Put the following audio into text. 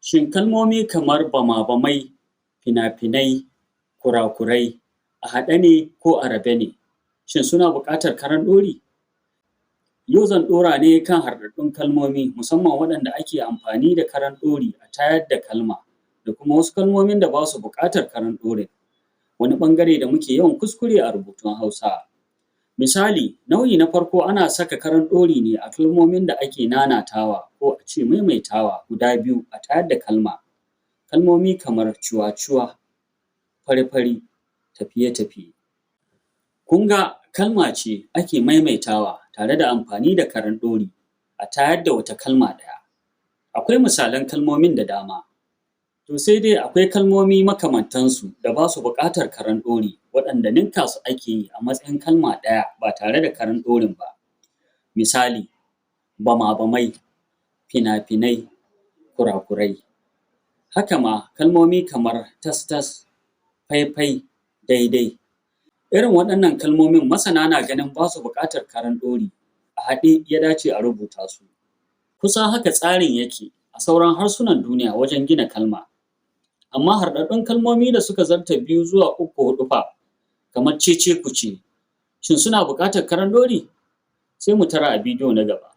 Shin kalmomi kamar bama-bamai, fina-finai, kura-kurai a haɗe ne ko a rabe ne? Shin suna buƙatar karan ɗori? Yau zan ɗora ne kan harɗaɗɗun kalmomi, musamman waɗanda ake amfani da karan ɗori a tayar da kalma, da kuma wasu kalmomin da ba su buƙatar karan ɗorin. Wani ɓangare da muke yawan kuskure a rubutun Hausa. Misali, nau'i na farko, ana saka karan ɗori ne a kalmomin da ake nanatawa ko a ce maimaitawa guda biyu a tayar da kalma. Kalmomi kamar cuwa-cuwa, fari-fari, tafiye-tafiye. Kun ga kalma ce ake maimaitawa tare da amfani da karan ɗori a tayar da wata kalma ɗaya. Akwai misalan kalmomin da dama. To sai dai akwai kalmomi makamantansu da ba su buƙatar karan ɗori, waɗanda ninka su ake yi a matsayin kalma ɗaya ba tare da karan ɗorin ba. Misali, bama-bamai, fina-finai, kura-kurai. Haka ma kalmomi kamar tas-tas, fai-fai, dai-dai. Irin waɗannan kalmomin masana na ganin ba su buƙatar karan ɗori, a haɗe ya dace a rubuta su. Kusan haka tsarin yake a sauran harsunan duniya wajen gina kalma. Amma harɗaɗɗun kalmomi da suka zarta biyu zuwa uku, huɗu fa, kamar cece-kuce, shin suna buƙatar karan ɗori? Sai mu tara a bidiyo na gaba.